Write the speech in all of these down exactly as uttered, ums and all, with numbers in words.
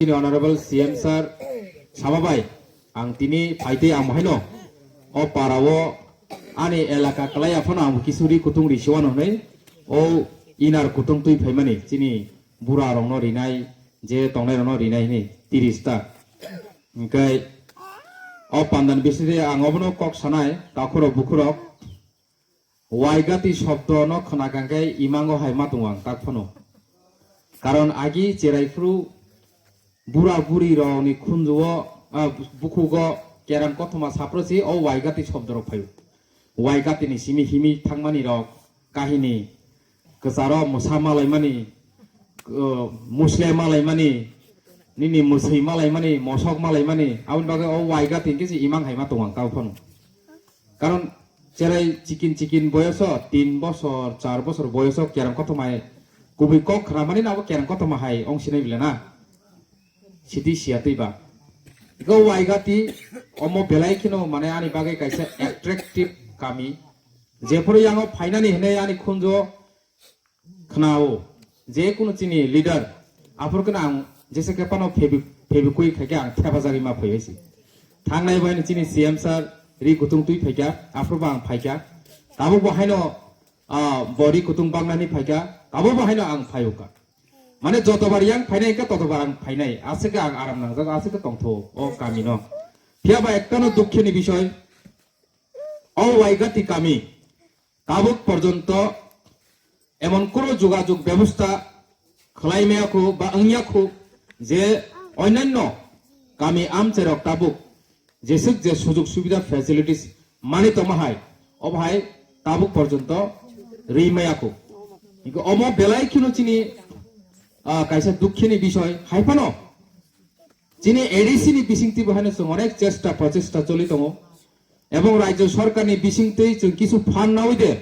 Chini Honorable C M sir sama bai ang tini phaitwi ang haino o para o ani elaka kwlai aphano ang kisu ri kutung ri siwano hwnwi o inar kutung twi phaimani chini bura rokno rinai je tongnai rokno rinai hwnwi tiris ta. Hwnkhe o pandan bisingtwi ang obono kok sanai takhurok bukhurok. Waigati shobdo no khwna kangkhe imango hai ma tongo ang tak phano. Karon agi cherai phuru bura buri rok ni khunju o, ah, bukhugo kerang kothoma saphro si o waigati shobdo rok phaio. Waigati ni simi himi thangmani rok kahini kwcharo mwsa malaimani, uh, musle malaimani, nini mwswi malaimani, mosok malaimani, aboni bagwi o waigati hwnkhe se imang hai ma tongo ang tak phano. Karon cherai chikin chikin boyoso, tin bosor, char bosor boyoso kerang kothoma hai kubui kok khramani na abo kerang kothoma hai ong sinai bile na? Siti siya twi ba. Go waigati omo belai kheno mane ani bagwi kaisa attractive kami. Jephuru yango phainani hwnwi ani khunjo khnao, je kunu chini leader, aphuru khe ang jesa khe phano phebi-, phebikwi khaikhe ang thepajagwi ma phaiwi si. Thangnai bai chini C M sir ri kutung twi phaikha, aphuru bo ang phaikha. Tabuk bo haino, ah, bo ri kutung bangnani phaikha, tabuk bo haino ang phaiukha. Mane jotobar yang phainai khe totobar ang phainai, aswk khe ang aram nangjak, aswk khe tongtho o kami no. Phiya ba ekta no dukhe ni bisoi, o waigati kami tabuk porjonto emon kunu jogajog bebosta khwlai maya khu ba wngya khu je onyanno kami amchairok tabuk jeswk je sujog subida facilities mani tongma hai, obo hai tabuk porjonto ri maya khu. Hingke omo belai kheno chini, ah, kaisa dukhe ni bisoi hai phano chini A D C ni bisingtwi bo haino chwng onek chesta prochesta choli tongo. Ebong rajyo sorkar ni bisingtwi chwng kisu phan nawi de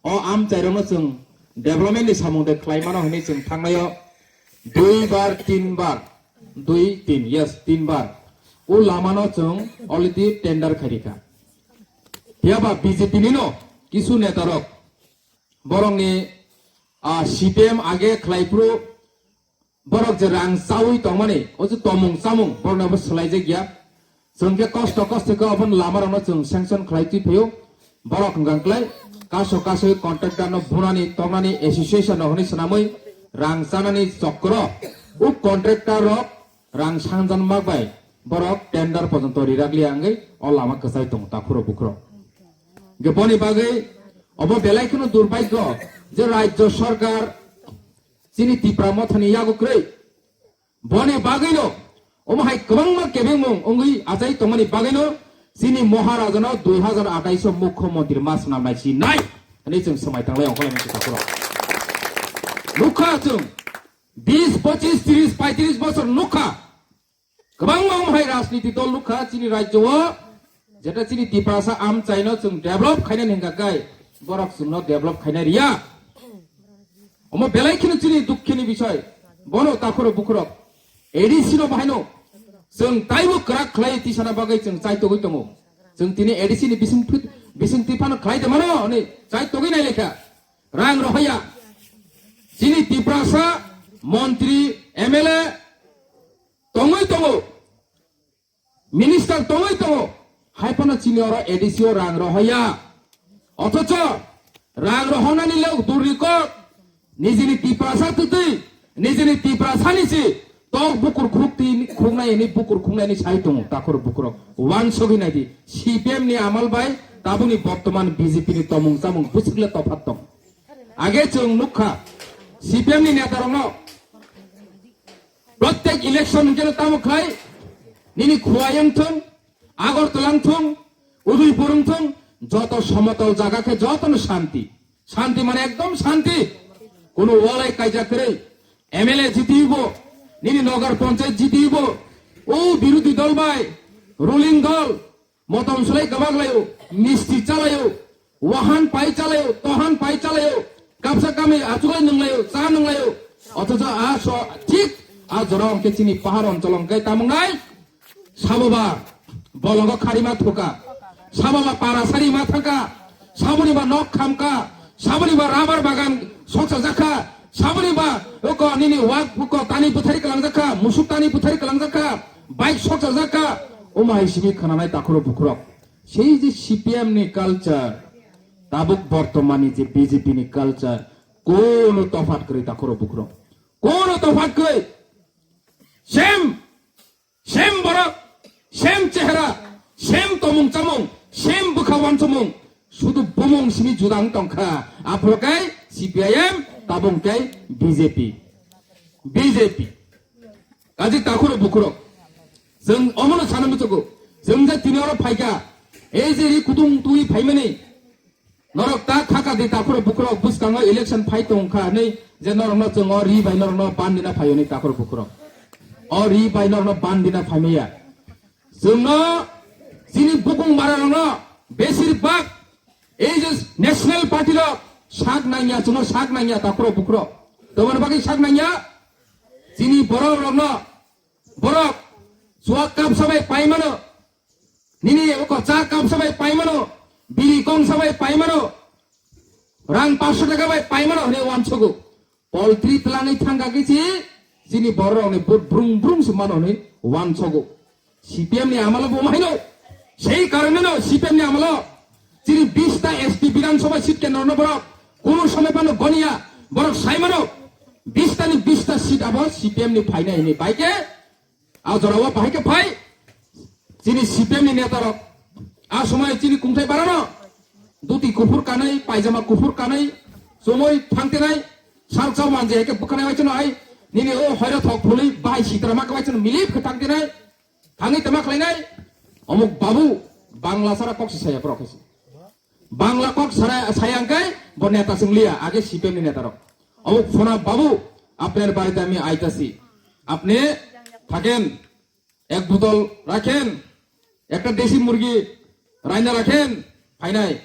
o amchairokno chwng development ni samung de khlai mano hinwi chwng thangnaio dui bar, tin bar, dui, tin, yes, tin bar. O lama no chwng already tender khairikha. Phiya ba B J P ni no kisu neta rok borok ni, ah, C P M age khlai phuru borok je rang chawi tongmani, o je tomung chamung, borok ni abo swlai jak ya. Chwng khe kosto kosto khe obo lama rok no chwng sanction khlai twi phio. Borok hwnkha khlai kaso kaso contractor no bunani tongnani association rok hinwi swnamwi rang chanani chokro. O contractor rok rang sangjak mak bai borok tender porjonto rirak liya wngwi o lama kwchai tongo takhuro bukhuro. Hwnkhe boni bagwi obo belai kheno durbhagyo je rajyo sorkar chini Tipra mothani yago kwrwi. Boni bagwino omo hai kwbangma kebengmung wngwi achai tongmani bagwino chini Maharajano dui hazar atais o mukhyamantri ma swnamnai si nai hinwi chwng swmai tanglai ongkholai mani takhuro. Nukha chwng bis, pochis, tris, paitris bosor nukha. Kwbangma omo hai rajniti dol nukha chini rajyo o, jeta chini Tiprasa amchaino chwng develop khainani hwnkha khe borok chwngno develop khaina riya. Omo belai kheno chini dukhe ni bisoi, bono takhuro bukhurok A D C no bahaino chwng taibo kwrak khlai tisana bagwi chwng chai togwi tongo. Chwng tini A D C ni bising phit-, bising tiphano khlai de mano hwnwi chai togwi nai lekha. Rang rohaya. Chini Tiprasa montri, M L A tongwi tongo. Minister tongwi tongo, hai phano chini oro A D C o rang rohoya. Othocho rang rohonani lok durni kok, nijini Tiprasa twtwi, nijini Tiprasani si tok bukur khukti khuknai ni bukur khuknai ni sai tongo takhur bukurok. Wansogwi naidi, C P M ni amal bai tabukni bottoman B J P ni tomung chamung bwswkle tophat tong. Age chwng nukha, C P M ni neta rokno, Prottek election hwnkhe tamo khlai, nini Khowai wngthung, Agartala wngthung, Udaipur wngthung, joto somotol jaga khe jotono shanti. Shanti mane ekdom shanti. Kuno walai kaijak kwrwi. M L A jitibo, nini Nagar Panchayat jitibo, o birodhi dol bai, ruling dol, motom swlai gabak laio, misti chalaio, wahan pai chalaio, tohan pai chalaio, kapsa kami achuklai nunglaio, cha nunglaio. Othocho a so thik a jora hwnkhe chini pahar onchol hwnkhe tamungnai saboba bolongo kharima thuka, saboba para sari ma thangka, saboni ba nok khamka, saboni ba rabar bagan soksa jakha, Saboni ba, oko nini wak, oko tani buthari kalangjak kha, musuk tani buthari kalangjak kha, bike sokchajak kha, omo hai simi khwnanai takhurok bukhurok. Sei je C P M ni culture, tabuk bortomani je B J P ni culture, kono tofat kwrwi takhurok bukhurok. Kono tofat kwrwi. Same, same borok, same chehra, same tomung chamung, same bwkha wansukmung. Sudu bumung simi juda wng tongkha. Aphuru khe C P I M, tabung khe B J P. B J P. Kaji takhurok bukhurok. Chwng omono sana muchungo. Chwng je tini oro phaikha. Ei je ri kutung twi phaimani. Norok ta khaka di takhurok bukhurok bwskango election phai tongkha hinwi je norokno chwng o ri bai norokno bandina phaio hinwi takhurok bukhurok. O ri bai norokno bandina phaimaya. Chwngno chini bukung mararokno besir bak ei je National Party rok sak nangya, chwngno sak nangya takhurok bukhurok. Toboni bagwi sak nangya? Chini borok rokno, borok chuak kapsa bai paimano, nini oko cha kapsa bai paimano, biri kongsa bai paimano, rang paanso taka bai paimano hinwi wansugo. Poltri twlangwi thangkha khe si chini bororokni vote brung brung se mano hinwi wansugo. C P M ni amalo bo maino. Sei karoneno C P M ni amalo chini bista S T Bidhan Sabha seat kendro no borok kono somoi phano goniya, borok saimano bista ni bista seat abo C P M ni phainai hinwi. Bai khe a jorao bahai khe phai chini C P M ni neta rok. A somoi chini kungthai barano duti kuphur kanai, paijama kuphur kanai, chumui thangtenai, salsa manje hai khe bwkhanai waisano hai nini o hoiro thok phului bahai sitra ma khe waisano milip khe thangtenai. Thangwi tama khlainai, omuk babu Bangla sara kok si saya borok hai si. Bangla kok sara saya hwnkhe bo neta se wng liya, age C P M ni neta rok. Omuk phona babu, apne bari dami aitasi, apne thaken, ek botol rakhen, ekta desi murgi raina rakhen, phainai.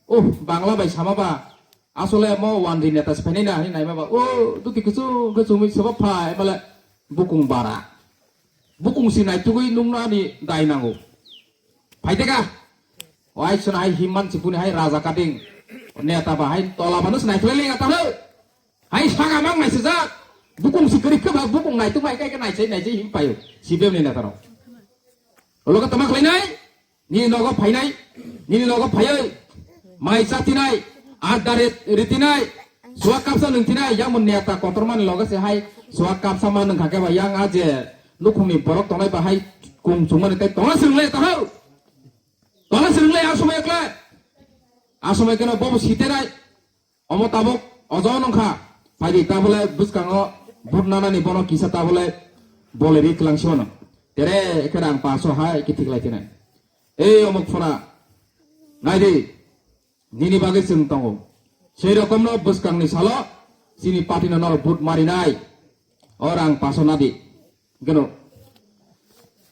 Oh, Bangla bai sama ba, asole mo wanri neta se phainai na, hinwi naima ba, oh, duti kuchung kuchung mui soba phai, bale bukung bara. Bukung si naitugwi nungna ni dai nango. Phaiteka. Wai sona hai himman si buni hai raja kading. Neta ba hai tola banu si naitugwi lenga tahu. Hai saga mang naisijak. Bukung si kwrwi khe ba bukung naituk bai kai khe naisai naisai him payo. C P M ni neta rok. Olo ka tama khlainai. Nini nogo phainai, nini nogo phaiwi mai chatinai, adda re-, ritinai, suak kapsa nungtinai, yang bo neta kotormani loge se hai suak kapsa ma nungkha khe ba yang a je nukhungni borok tongnai ba hai kung chungmani tei tongna swrwnglai tahao. Tongna swrwnglai a somoi ekla. A somoi keno bobo sitenai. Omo tabuk ojo nungkha, phaidi tabole bwskango but nanani bono kisa tabole bole ri kwlang simono. Tere khe rang paso hai khe thiklai tene. Ei omuk phuna, naidi, nini bagwi chwng tongo. Sei rokomno bwskangni salo chini party no norok but marinai. O rang paso nadi. Geno.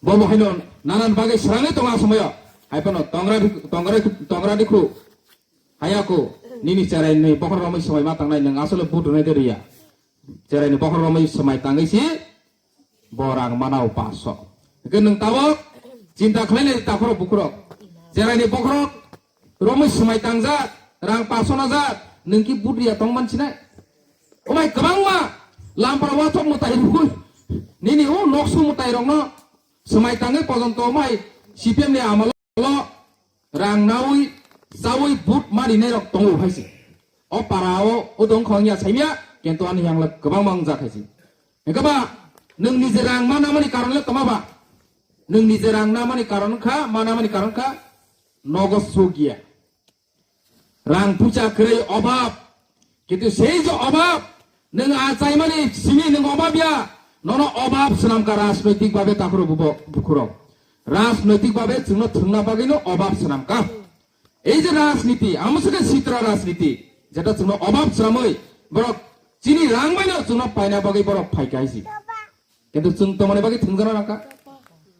Bobo haino nanan bagwi srangwi tongo a somoyo. Hai phano tongra di-, tongra, tongra dikhu. Hayako, nini cherai ni bokhorok romwi swmai ma tangnai, nwng asole but rwnai de riya. Cherai ni bokhorok romwi swmai tangwi si bo rang manao paso. Hwnkhe nwng tabok chinta khlainai takhorok bukhorok. Cherai ni bokhorok romwi swmai tangjak, rang paso najak, nwng ki but riya tongman sinai. Omai kwbangma lampara wathok mwtai rwui nini o noksu mwtai rokno swmai tangwi pojonto omai C P M ni amalo rang naui, chaui but marinai rok tongo hai se. O para o, o dong khong ya saimya, kento ani yang le kwbang mang jak hai se. Hwnkhe ba, nwng nije rang ma namani karon le toma ba? Nwng nije rang namani karon kha, ma namani karon kha, nogo sugya. Rang pucha kwrwi obab. Kintu sei je obab, nwng a chaimani simi nwng obab ya, nono obab swnamkha rajnoitik babe takhurok bubo-, bukhurok. Rajnoitik babe chwngno thwngna bagwino obab swnamkha. Ei je rajniti, amo se khe sitra rajniti, jeta chwngno obab swnamwi borok chini rang baino chwngno paina bagwi borok phaikha hai si. Kintu chwng tomani bagwi thwngjana nangkha.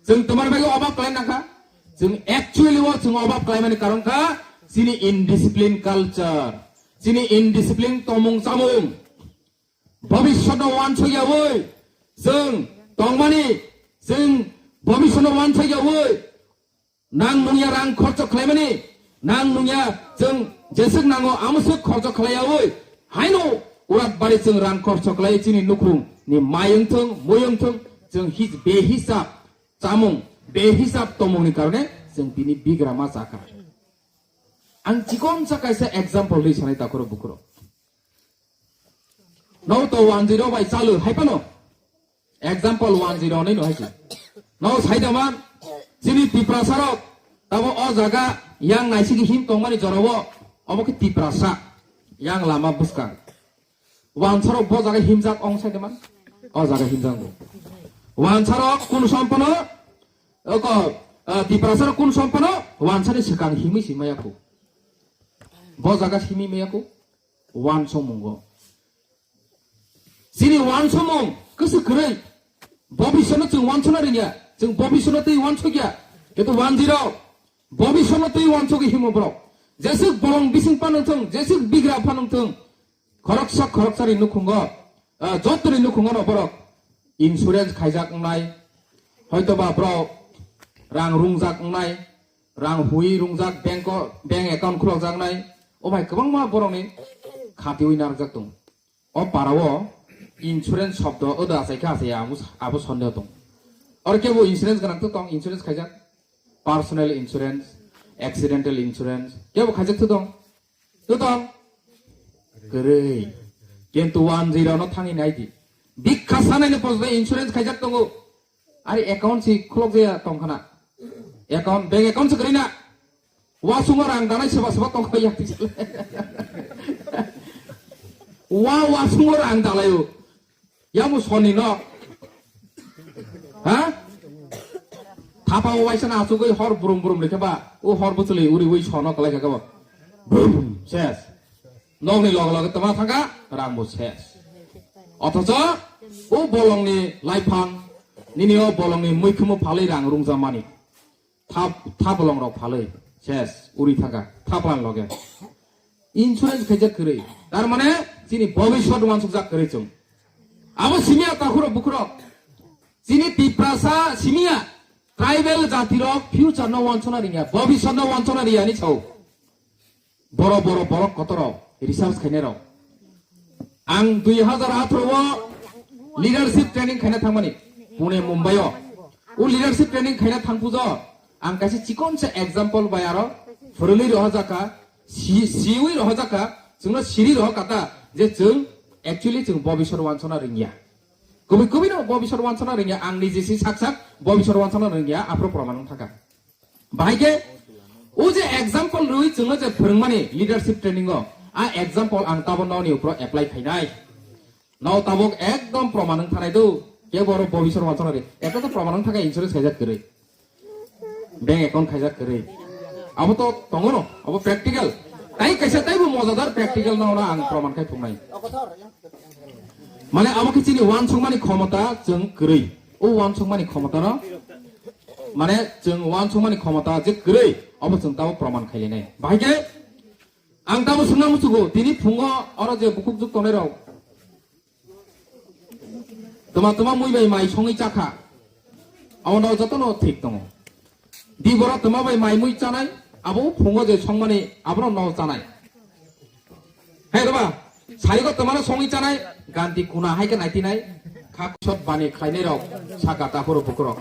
Chwng tomani bagwi obab khlai nangkha. Chwng actually o chwng obab khlaimani karon kha chini indiscipline culture. Chini indiscipline tomung chamung. Bhabishyotno wansukyaui chwng tongmani, chwng bhabishyotno wansukyaui nang nungya rang khorcho khlaimani, nang nungya chwng jeswk nango amoswk khorcho khlaiyaui, haino Urat bari chwng rang khorcho khlai chini nukhung ni mai wngthung, mui wngthung, chwng his-, behisab chamung, behisab tomung ni karone chwng bini bigrama chakha. Ang chikon sa kaisa example ri sanai takhoro bukhuro. No to one zero bai chalu hai pano. Example one zero nai no hai se. No sai da man. Chini Tiprasa rok tabo o jaga yang naisigi him tongmani jorao obo khe Tiprasa yang lama buskang. Wansarok bo jaga himjak ong sai de man. O jaga himjak bo. Wansarok kun sompano, oko, ah, Tiprasarok kun sompano, wansani swkang himwi si maya khu. Bo jaga himwi maya khu. Wansomungo. Chini wansomung, kwswk kwrwi. Bobiswrno chwng wansona ringya. Chwng bobiswrno twi wansokya. Ketu one zero. Bobiswrno twi wansogwi himo borok. Jeswk bolong bising panwng thung, jeswk bigra phanwng thung. Khoroksa khoroksani nukhungo, ah, jotoni nukhungo no borok insurance khaijak wngnai, hoito ba borok rang rungjak wngnai, rang hui rungjak, bank o, bank account khulokjaknai, o bai kwbangma borokni khatiwi narwkjak tongo. O parao insurance shobdo odo achaikha achaiya abo, abo sondeho tongo. Oro kebo insurance gwnang to tong, insurance khaijak, personal insurance, accidental insurance, kebo khaijak to tong. Totong? Kwrwi. Kintu one zero no thangwi nai di. Bikha sanai ni pojdo insurance khaijak tongo. Ari account si khulok jaya tong khana. Account, bank account se kwrwi na. Wasungo rang dalai seba seba tong kha yak. Wa wasungo rang dalai o. Yamu soni no. Ha? Thapa o waisa na asugwi hor brum brum rikhe ba. O hor bwchwlwi uri ui sono kwlai kha kabo. Brum, ses. Nokni loge loge tama thangkha, rang bo ses. Othocho o bolongni laiphang, nini o bolongni muikhumu phalwi rang rungjamani. Thap, thap bolong rok phalwi ses, uri thangkha, thaplan loge. Insurance khaijak kwrwi. Tar mane chini bobiswt wansukjak kwrwi chwng. Abo simiya takhurok bukhurok. Chini Tiprasa simiya tribal jatirok future no wansona ringya, bobiswt no wansona ringya ni sao. Boro boro borok kotorok research khainai rok. Ang dui hazar atharo o leadership training khaina thangmani Pune Mumbai o. O leadership training khaina thangpujo ang kaisa chikon se example bai aro phwrwngwi rohorjakha, si-, siwi rohorjakha, chwngno siri rohorkha ta je chwng actually chwng bobiswt wansona ringya. Kubui kubui no bobiswt wansona ringya, ang niji si sak sak bobiswt wansona ringya, aphuru proman wng thangkha. Bahai khe o je example rwi chwngno je phwrwngmani leadership training o, a example ang tabo noni upro apply khainai. No tabuk ekdom proman wng thanai do, kebo oro bobiswt wansona ri, ekta to proman wng thangkha insurance khaijak kwrwi. Bank account khaijak kwrwi. Abo to tongo no, abo practical. Tai kaisa taibo mojadar practical no, no ang proman khai phungnai. Mane abo khe chini wansukmani khomota chwng kwrwi. O wansukmani khomota no, mane chwng wansukmani khomota je kwrwi, abo chwng tamo proman khailainai. Bahai khe ang tamo swngna muchugo, tini phungo oro je bukhuk juk tongnai rok. Tuma tuma mui bai mai songwi chakha. Abono jotono thik tongo. Di borok tuma bai mai mui chanai, abo phungo je songmani abono no chanai. Hai rwba, sarigo tuma no songwi chanai, ganti kuna hai khe naitinai, khak sot bani khlainai rok, saka takhoro bukurok.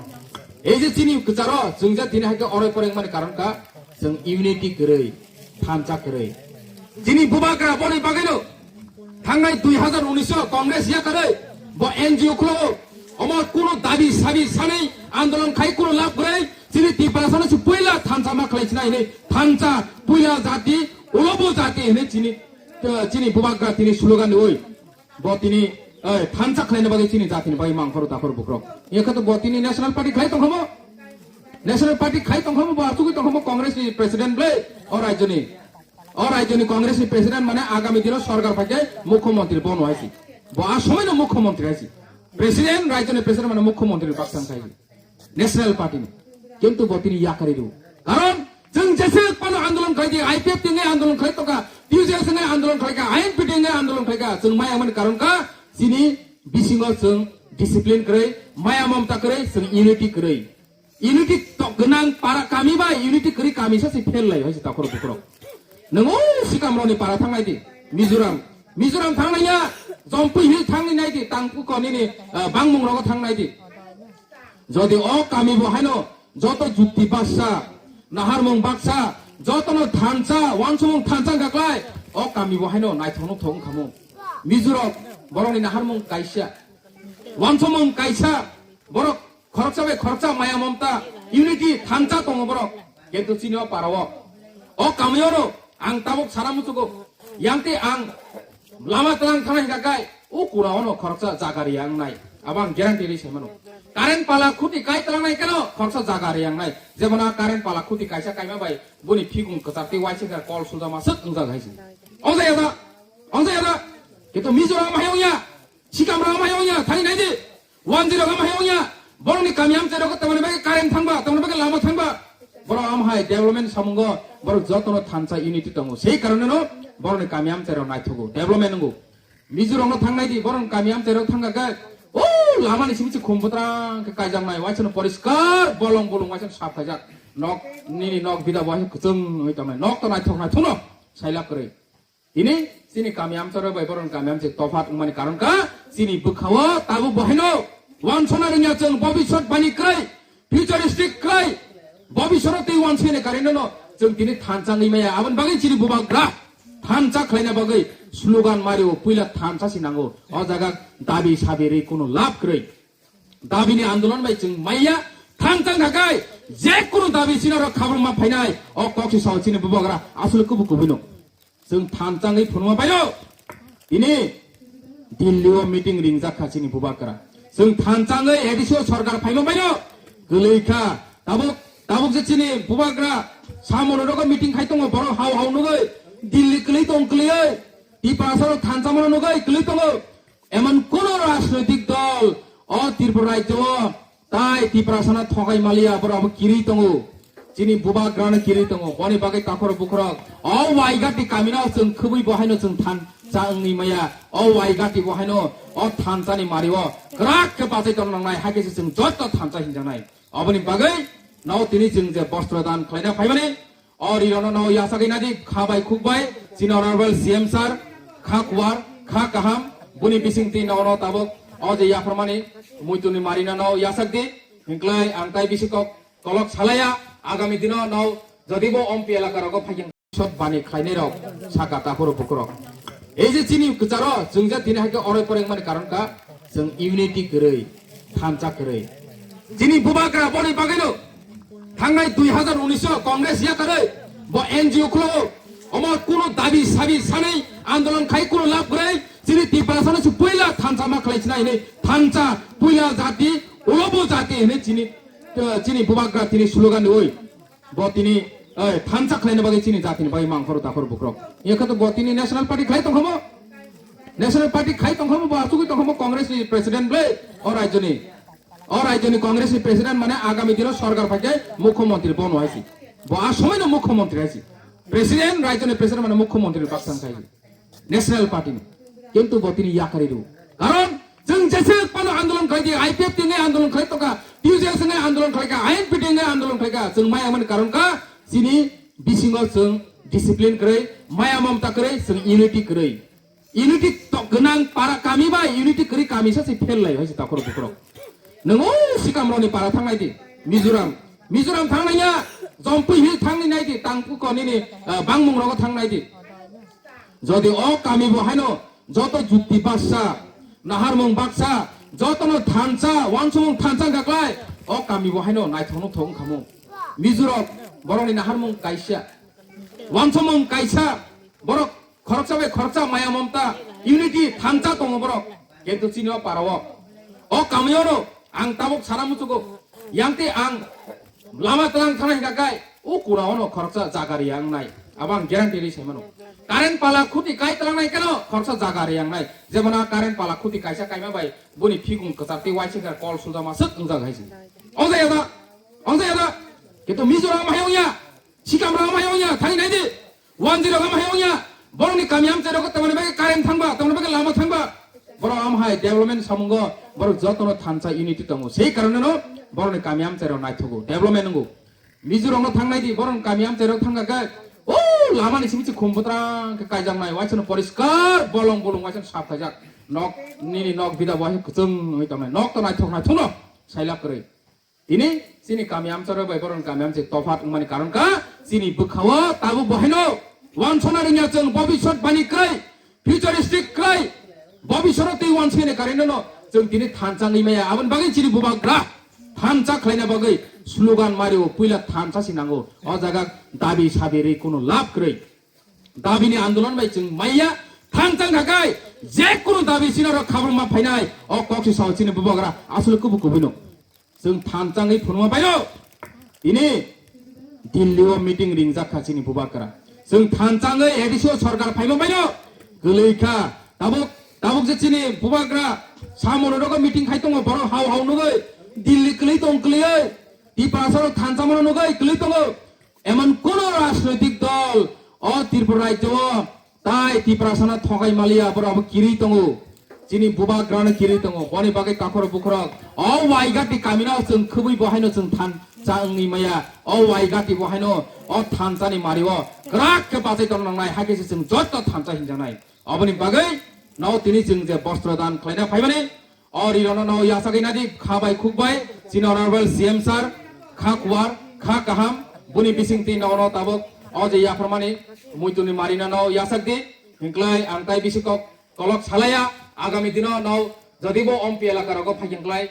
Ei je chini kwcharo, chwng je tini hai khe oroi poreng mani karon ka, chwng unity kwrwi, thansa kwrwi. Chini bubagra boni bagwino, thangnai dui hazar unis o Congress yakarwi, bo N G O khulao, omo kuno dabi sabi sanai, andolon khai kuno lab kwrwi, chini Tiprasa no si puila thansa ma khlai sinai hinwi, thansa, puila jati, ulobo jati hinwi chini, eh, chini bubagra tini slogan oi. Bo tini, eh, thansa khlaina bagwi chini jatini bagwi mangkhoro dakhoro bukrok. Ekha to bo tini National Party khlai tongkhomo. National Party khlai tongkhomo, bo achugwi tongkhomo Congress ni president ble o rajyoni. O rajyoni Congress ni president mane agami dino sorkar phaikhe mukhyamantri bono haisi. Bo a somoino mukhyamantri haisi. President, rajyoni president mane mukhyamantri ni baksa wngkha haisi. National Party ni. Kintu bo tini yakarwi rw. Karon chwng jeswk phano andolon khlai di, I P F T ni andolon khlai tongkha, T U J S ni andolon khlai kha, I N P T ni andolon khlai kha, chwng maya mani karon kha, chini bisingo chwng discipline kwrwi, maya mamta kwrwi, chwng unity kwrwi. Unity to gwnang para kami bai unity kwrwi kami sa se fail lai hai se takhoro bukhoro. Nwngo sikam roni para thangnai di, Mizoram. Mizoram thang naiya, Jampui Hill thang ni nai di, tang kuko nini, ah, bangmung rogo thang nai di. Jodi o kami bo haino joto jukti baksa, naharmung baksa, jotono thansa, wansomung thansa wngkha klai, o kami bo haino naithok nuthok wngkha mung. Mizoram borokni naharmung kaisa, wansomung kaisa, borok khoroksa bai khoroksa maya mamta, unity thansa tongo borok. Kintu chini o para o, o kami oro ang tabuk sana muchugo. Yang te ang lama tlang thana hingka kai, o kura ono khoroksa jaga riyang nai. Abo ang guarantee ri sai mano. Current pala khuti kai tlang nai keno khoroksa jaga riyang nai. Jemon a current pala khuti kaisa kaima bai boni phikung kwchar tei waisa khe kol sulda masuk wngjago hai se. Ongjago da? Ongjago da? Kintu Mizoram hai ongya. Sikam rok amai ongya, thani nai di. One zero amai ongya. Borokni kami amchai rok tamani bagwi current thangba, tamani bagwi lama thangba. Borok amhai development samungo, borok jotono thansa unity tongo. Sei karone no borokni kami amchai rok naithogo, development wngo. Mizoram no thang nai di, borokni kami amchai rok thangkha khe, o lama ni simi se khum bwtrang khe kaijak nai, waisa no poriskar, bolong bolong waisa no sap khaijak. Nok nini nok bida bo hai kwchwng wngwi tongnai. Nok to naithok naithok no sailak kwrwi. Tini chini kami amcharo bai borokni kami amchai tophat wngmani karon ka chini bwkhao tabuk bo haino wansona rwngya chwng bobiswt bani kwrwi, futuristic kwrwi, bobiswt tei wansani karino no chwng tini thansa wngwi maya. Aboni bagwi chini bubagra thansa khlaina bagwi slogan mario, puila thansa si nango. O jaga dabi sabi ri kunu lab kwrwi. Dabini andolon bai chwng maya, thansa wngkha kai je kunu dabi sinaro khabrwngma phainai. O kok si sao chini bubagra aswk kubu kubui no. Chwng thansa wngwi phunuma baino. Tini Delhi o meeting ringjak kha chini bubagra. Chwng thansa wngwi A D C o sorkar phaima baino. Kwlwi kha. Tabuk, tabuk je chini bubagra samung rogo meeting khai tongo, borok hao hao nugwi Delhi kwlwi tong kwlwi. Tiprasa rok thansa mano nugwi kwlwi tongo. Emon kono rajnoitik dol o Tripura rajyo o tai Tiprasano thokai maliya, borok abo kirwi tongo. Chini bubagrano kirwi tongo. Boni bagwi takhor bukhorok o Waigati kamino chwng khubui bo haino chwng thansa wngwi maya. O Waigati bo haino o thansani mario kwrak khe bachai tong nangnai, hai khe se chwng joto thansa hinjaknai. Oboni bagwi no tini chwng je bostro dan khlaina phaimani, o rirano no yasagwi nadi kha bai khuk bai, chini honorable C M sir, kha kuwar, kha kaham, buni bising twi no no tabuk o je yapharmani muituni marina no yasak di, hinklai ang tai bisi kok kolok salaya, agami dino no jodi bo ompi elaka rogo phaikeng. Sot bani khlainai rok saka takhoro bukurok. Ei je chini kwcharo chwng je tini hai khe oroi poroi wngmani karon ka chwng unity kwrwi, thansa kwrwi. Chini bubagra boni bagwino thangnai dui hazar unis o Congress yakarwi bo N G O khwlao. Omo kuno dabi sabi sanwi andolon khai kuno lab kwrwi chini Tiprasano se puila thansa ma khlai sinai hinwi thansa puila jati ulobo jati hinwi chini, chini bubagra tini slogan oi. Bo tini, eh, thansa khlaina bagwi chini jatini bagwi mangkhoro takhor bukrok. Yakha to bo tini National Party khlai tongkhomo. National Party khai tongkhomo, bo achugwi tongkhomo Congress ni president ble o rajyoni. O rajyoni Congress ni president mane agami dino sorkar phaikhe mukhyamantri bono haisi. Bo a somoino mukhyamantri haisi. President, rajyoni president mane mukhyamantri baksa khai. National Party ni. Kintu bo tini yakari rw. Karon chwng jese pano andolon khlai di, I P F T ngai andolon khlai toka, T U J S ngai andolon khlai ka, I N P T ngai andolon khlai ka, chwng maya mani karon ka chini bisingo chwng discipline kwrwi, maya mamta kwrwi, chwng unity kwrwi. Unity to gwnang para kami bai unity kwrwi kami sa se fail lai hai se takhoro bukhoro. Nwngo sikam roni para thangnai di, Mizoram. Mizoram thangnai ya, Jampui Hill thangni nai di, tang kuko nini, ah, bangmung rogo thangnai di. Jodi o kami bo haino joto jukti baksa, naharmung baksa, jotono thansa, wansumung thansa wngkha klai, o kami bo haino naithok nuthok wngkha mung. Mizoram borokni naharmung kaisa, wansumung kaisa, borok khoroksa bai khoroksa maya mamta, unity thansa tongo borok. Kintu chini o para o, o kami oro ang tabuk sana muchugo, yang te ang lama tlang thana hingka kai, o kura ono khoroksa jaga riyang nai. Abo ang guarantee ri sai mano. Current pala khuti kai tlang nai keno khoroksa jaga riyang nai. Jemon a current pala khuti kaisa kaima bai boni phikung kwchar tei waisa khe kol sulda masuk wngjak hai se. Ongjago da? Ongjago da? Kintu Mizoram hai ongya. Sikam rok amhai ongya, thani nai di. One zero amhai ongya. Borokni kami amchai rok tamani bagwi current thangba, tamani bagwi lama thangba. Borok amhai development samungo, borok jotono thansa unity tongo. Sei karone no borokni kami amchai rok naithogo, development wngo. Mizoram no thangnai di, borokni kami amchai rok thangkha khe, o Lamani simi se khum butrang khe kaijaknai, waisano poriskar bolong bolong waisano sap khaijak. Nok nini nok bida bo hai kwchwng wngwi tongnai. Nok to naithok naithok no sailak kwrwi. Tini chini kami amcharo bai boron kami amchai tophat wngmani karon ka chini bwkhao tabuk bo haino wansona rwngya chwng bobiswt bani kwrwi, futuristic kwrwi, bobiswt twi wansini karino no chwng tini thansa wngwi maya. Aboni bagwi chini bubagra thansa khlaina bagwi slogan mario, puila thansa si nango. O jaga dabi sabi ri kunu lab kwrwi. Dabini andolon bai chwng maya, thansa wngkha kai je kunu dabi sino rok khabangma phainai. O kok si sao chini bubagra aswk kubu kubui no. Chwng thansa wngwi phunuma baino. Tini Delhi o meeting ringjak kha chini bubagra. Chwng thansa wngwi A D C o sorkar phaima baino. Kwlwi kha. Tabuk, tabuk je chini bubagra samoro rogo meeting khai tongo, borok hau hau nugwi Delhi kwlwi tong kwlwi. Tiprasa rok thansa mano nugwi kwlwi tongo. Emon kono rajnoitik dol o Tripura rajyo o tai Tiprasano thokai maliya, borok abo kiri tongo. Chini bubagrano kiri tongo. Boni bagwi takhorok bukhorok o waigati kamino chwng khubui bo haino chwng thansa wngwi maya. O waigati bo haino o thansani mario kwrak khe bachai tongna nangnai, hakhe se chwng joto thansa hinjaknai. Aboni bagwi no tini chwng je bostro dan khlaina phaimani, o rirano no yasagwi nadi kha bai khuk bai, chini honorable C M sir, kha kuar, kha kaham, buni bisingtwi no no tabuk o je yapharmani muituni marina no yasak di, hinklai ang tai bisi kok kolok salaya, agami dino no jodibo ompi elaka rogo phai hinklai.